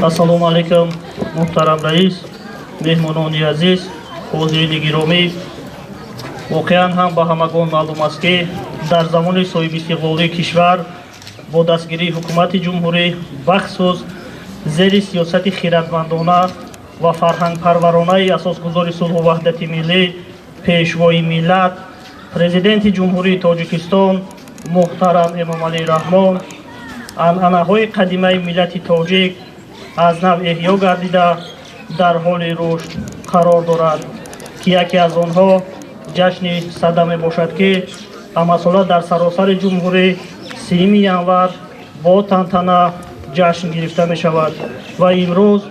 Ассалому алайкум, муҳтарам раис, меҳмонони азиз, ҳозирини гиромӣ. Воқеан ҳам ба ҳамагон маълум аст, ки дар замони соҳибистиқлолии кишвар бо дастгирии ҳукумати ҷумҳурӣ, бахусус зери сиёсати хиратмандона ва фарҳангпарваронаи асосгузори сулҳу ваҳдати миллӣ, пешвои миллат, президенти Ҷумҳурии Тоҷикистон муҳтарам Эмомалӣ Раҳмон, анъанаҳои қадимаи миллати тоҷик аз нав эҳё гардида, дар ҳоли рушд қарор дорад, ки яке аз онҳо ҷашни Сада мебошад, ки ҳамасола дар саросари ҷумҳурӣ 30 январ бо тантана ҷашн гирифта мешавад. Ва имрӯз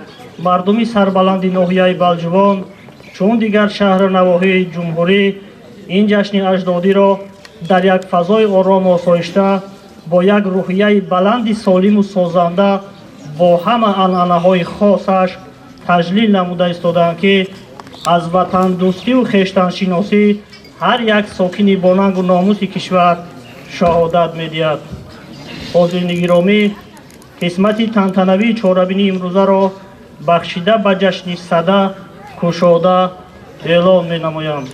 мардуми сарбаланди ноҳияи Балҷувон, чун дигар шаҳру навоҳии ҷумҳурӣ, ин ҷашни аҷдодиро дар як фазои орому осоишта, бо як рӯҳияи баланди солиму созанда, бо ҳама анъанаҳои хосаш таҷлил намуда истодаанд, ки аз ватандӯстиву хештаншиносӣ ҳар як сокини бонангу номуси кишвар шаҳодат медиҳад. Ҳозирини гиромӣ, қисмати тантанавии чорабинии имрӯзаро бахшида ба ҷашни Сада кушода эълон менамоям.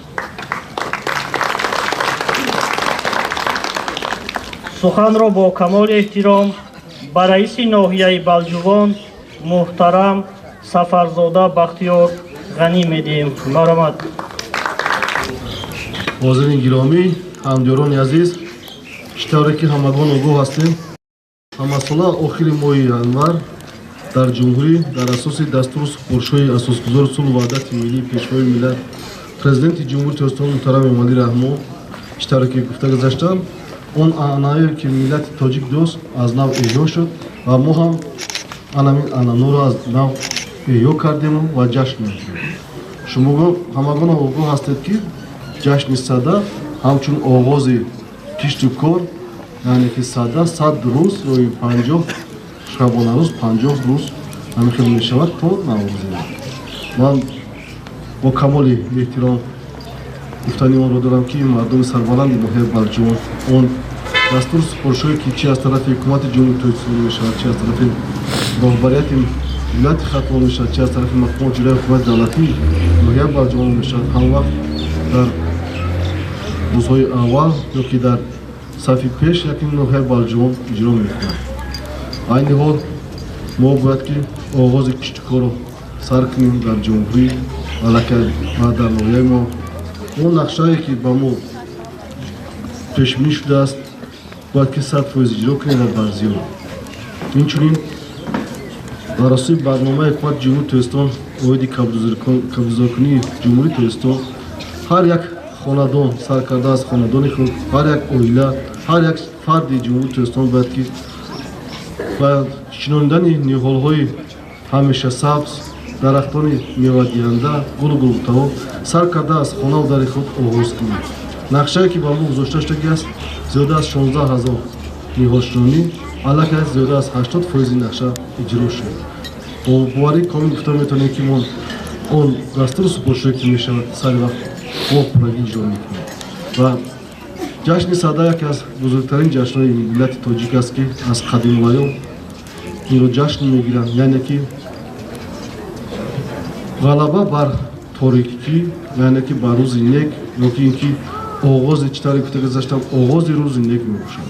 Суханро бо камоли эҳтиром ба раиси ноҳияи Балҷувон муҳтарам Сафарзода Бахтиёр Ғанӣ медиҳем. Марҳамат. Ҳозирини гиромӣ, ҳамдиёрони азиз, чӣ тавре ки ҳамагон огоҳ ҳастем, ҳамасола охири моҳи январ дар ҷумҳурӣ дар асоси дастуру супоришҳои асосгузори сулҳу ваҳдати миллӣ, пешвои миллат, президенти Ҷумҳурии Тоҷикистон муҳтарам Эмомалӣ Раҳмон, чӣ тавре ки гуфта гузаштам, он анъанае ки миллати тоҷик дошт, аз нав эҳё шуд ва мо ҳам анамин анъанаро аз нав эҳё кардему ва ҷашн мегирем. Шумо ҳамагон огоҳ ҳастед, ки ҷашни Сада ҳамчун оғози кишту кор, яъне ки сада 100 рӯз ё 50 шабонарӯз, 50 рӯз ҳамин хел мешавад то Наврӯз. Ман бо камоли эҳтиром гуфтани онро дорам, ки мардуми сарбаланди ноҳияи Балҷувон он дастуру супоришҳое ки чи аз тарафи ҳукумати Ҷумҳурии Тоҷикистон мешавад, чи аз тарафи роҳбарияти вилояти Хатлон мешавад, чи аз тарафи мақомоти ҷирои ҳукумати давлатии ноҳияи Балҷувон мешавад, ҳамвақт дар рӯзҳои аввал ё ки дар сафи пеш яки ноҳияи Балҷувон иҷро мекунад. Айни ҳол мо бояд ки оғози киштукорро сар кунем дар ҷумҳурӣ аллакай ва дар ноҳияи мо. Он нақшае ки ба мо пешбинӣ шудааст, бояд ки 100% иҷро кунем ва барзиёд. Инчунин бар асоси барномаи ҳукумати Ҷумҳурии Тоҷикистон оиди кабудзоркунии Ҷумҳурии Тоҷикистон, ҳар як хонадон, сар карда аз хонадони худ, ҳар як оила, ҳар як фарди Ҷумҳурии Тоҷикистон бояд ки ба шинонидани ниҳолҳои ҳамеша сабз, дарахтони мевадиҳанда, гулу гулбутаҳо сар карда аз хонаву дари худ оғоз кунад. Нақшае ки ба мо гузошта шудагӣ аст, зиёда аз 16 ҳазор ниҳолшинонӣ, аллакай зиёда аз 80% нақша иҷро шуд. Бо боварии комил гуфта метавонем, ки мо он дастуру супоришҳое ки мешавад, сари вақт бо пуррагӣ иҷро мекунем. Ва ҷашни Сада яке аз бузургтарин ҷашнҳои миллати тоҷик аст, ки аз қадимулайём инро ҷашн мегиранд, яъне ки ғалаба бар торикӣ, яъне ки бар рӯзи нек, ё ки ин ки оғози, чӣ тавре гуфта гузаштам, оғози рӯзи нек мебошад.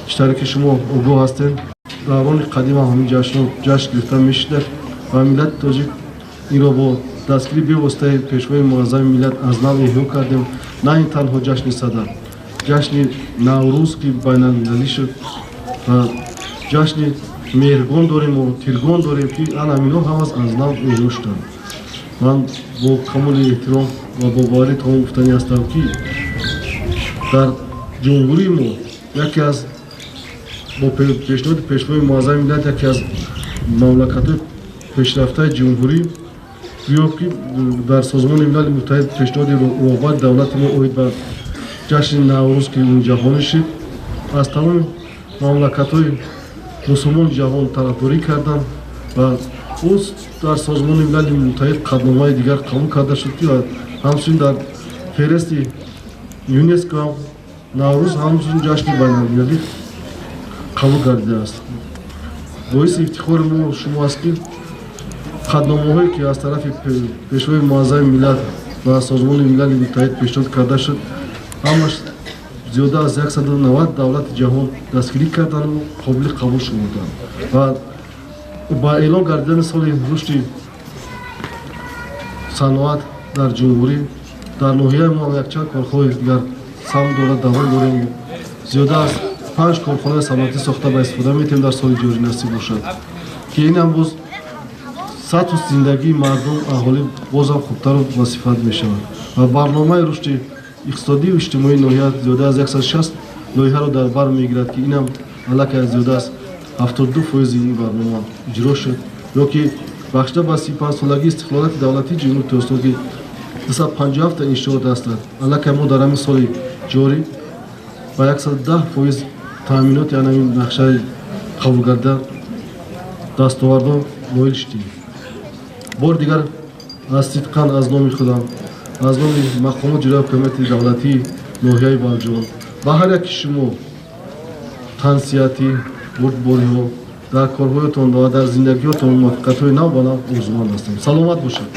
Чӣ тавре ки шумо огоҳ ҳастед, даврони қадим ҳам ҳамин ҷашнро ҷашн гирифта мешуда ва миллати тоҷик инро бо дастгирии бевоситаи пешвои муаззами миллат аз нав эҳё кардем. На ин танҳо ҷашни Сада, ҷашни Наврӯз ки байналмилалӣ шуд ва ҷашни Меҳргон дорем, тиргон дорем, ки ан ҳаминҳо ҳамас аз нав эҳё шуданд. Ман бо камоли эҳтиром ва бо боварии тамом гуфтанӣ ҳастам, ки дар ҷумҳурии мо яке аз бо пешниҳоди пешвои муаззами миллат яке аз мамлакатҳои пешрафтаи ҷумҳурӣ, гӯё ки дар Созмони Милали Муттаҳид пешниҳоди роҳбари давлати мо оид ба ҷашни Наврӯз, ки ҷаҳонӣ шид, аз тамоми мамлакатҳои мусулмони ҷаҳон тарафдорӣ карданд ва ӯ дар Созмони Милали Муттаҳид қатъномаи дигар қабул карда шуд, ки ҳамчунин дар феҳристи ЮНЕСКО ҳам Наврӯз ҳамчун ҷашни байналмилалӣ қабул гардидааст. Боиси ифтихори мо шумо аст, ки қатъномаҳое, ки аз тарафи Пешвои Муаззами миллат ва Созмони Милали Муттаҳид пешниҳод карда шуд, ҳамаш зиёда аз 190 давлати ҷаҳон дастгирӣ кардану қобили қабул шумурданд. Ва ба эълон гардидани соли рушди саноат дар ҷумҳурӣ, дар ноҳияи мо якчанд корхонаи дигар сам дорад, давом дорем. Зиёда аз 5 корхонаи саноатӣ сохта ба истифода метавонем дар соли ҷорӣ, насиб бошад, ки инам боз сатҳу зиндагии мардум, аҳолӣ бозам хубтару босифат мешавад. Ва барномаи рушди иқтисодию иҷтимоии ноҳия зиёда аз 160 лоиҳаро дар бар мегирад, ки инам аллакай зиёда аз 72% ин барнома иҷро шуд. Ё ки бахшида ба 35-солагии истиқлолияти давлатии Ҷумҳурии Тоҷикистон, ки 257 иншоот ҳастанд, аллакай мо дар ҳамин соли ҷорӣ ба 110% таъминоти анамин нақшаи қабулгардида дастовардҳо ноил шудем. Бори дигар аз сидқан аз номи худам, аз номи мақомот ҷирои ҳокимияти давлатии ноҳияи Балҷувон ба ҳар яки шумо тансиҳатӣ, бурдбориҳо, дар корҳоятон ва дар зиндагиётон муваффақиятҳои нав ба нав орзуманд ҳастам. Саломат бошед.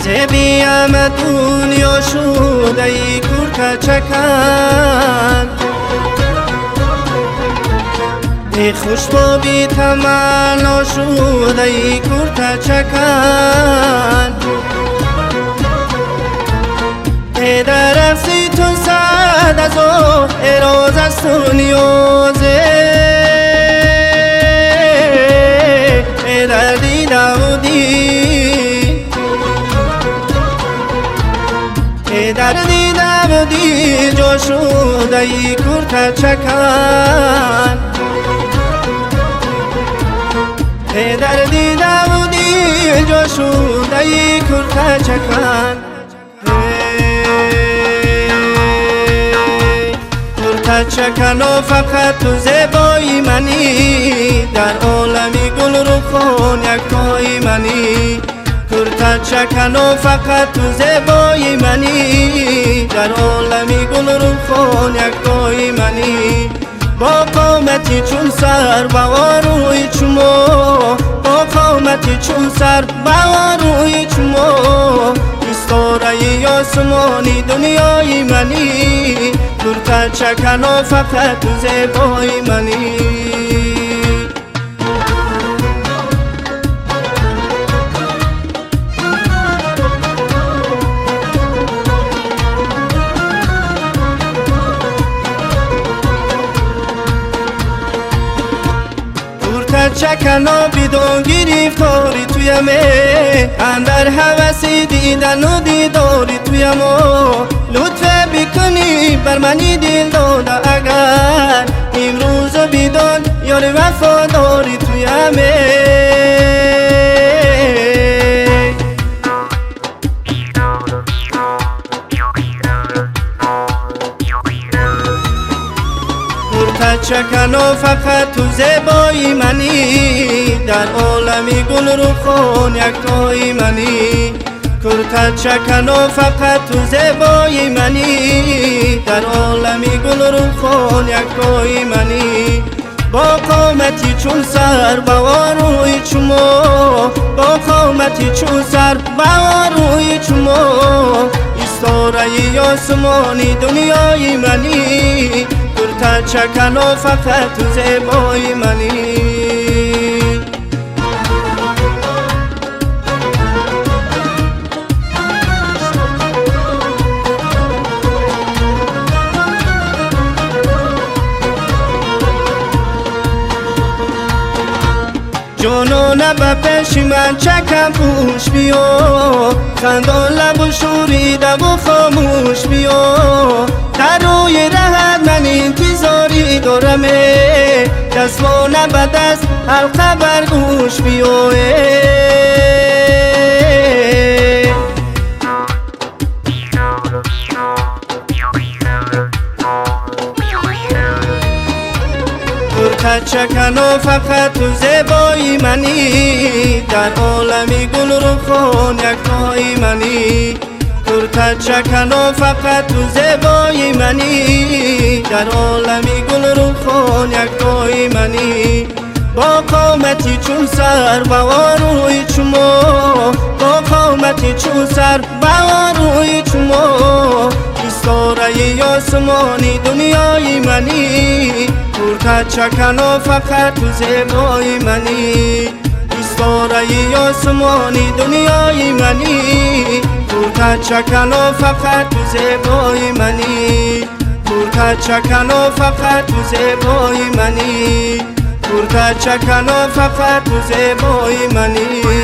زیبی همه دنیا شده ای کرته چکن ای خوشبو بی تمنا شده ای کرته چکن ای در رقصی تو صد از او اراز از تو نیازه ای در دیده و دید ای در دیده و دید جا شده ای کرته چکن ای در دیده و دید جا شده ای کرته چکن چکن و فقط تو زیبایی منی در عالمی گل رو خون یکتایی منی کرته چکن و فقط تو زیبایی منی در عالمی گل رو خون یکتایی منی با قامتی چون سر و آروی چما با قامتی چون سر و آروی چما استاره آسمانی دنیای منی کرته چکن و فقط تو زیبای منی کرته چکن و بدون گرفتاری تویمه اندر هوسی دیدن و دیداری تویم لطف بکنی بر منی دل داده اگر امروز بدون یار وفاداری تویمه چکن و فقط تو زیبایی منی در عالمی گل رو خون یکتایی منی کرته چکن و فقط تو زیبایی منی در عالمی گل رو خون یکتایی منی با قامتی چون سر با آروی چما با قامتی چون سر با آروی چما استاره آسمانی دنیای منی کرته چکن و فقط تو زیبای منی جانانه به پیش من چکم پوش بیا خندان لب و شوریده و خاموش بیا در روی رهت من انتظاری دارم دستمانه به دست حلقه بر گوش بیا چکن و فقط تو زیبایی منی در عالمی گل رو خون یکتایی منی کرته چکن و فقط تو زیبایی منی در عالمی گل رو خون یکتایی منی با قامتی چون سر و آروی چما با قامتی چون سر و آروی چما استاره آسمانی دنیای منی کرته چکن و فقط تو زیبای منی استاره آسمانی دنیای منی کرته چکن و فقط تو زیبای منی کرته چکن و فقط تو زیبای منی کرته چکن و فقط تو زیبای منی.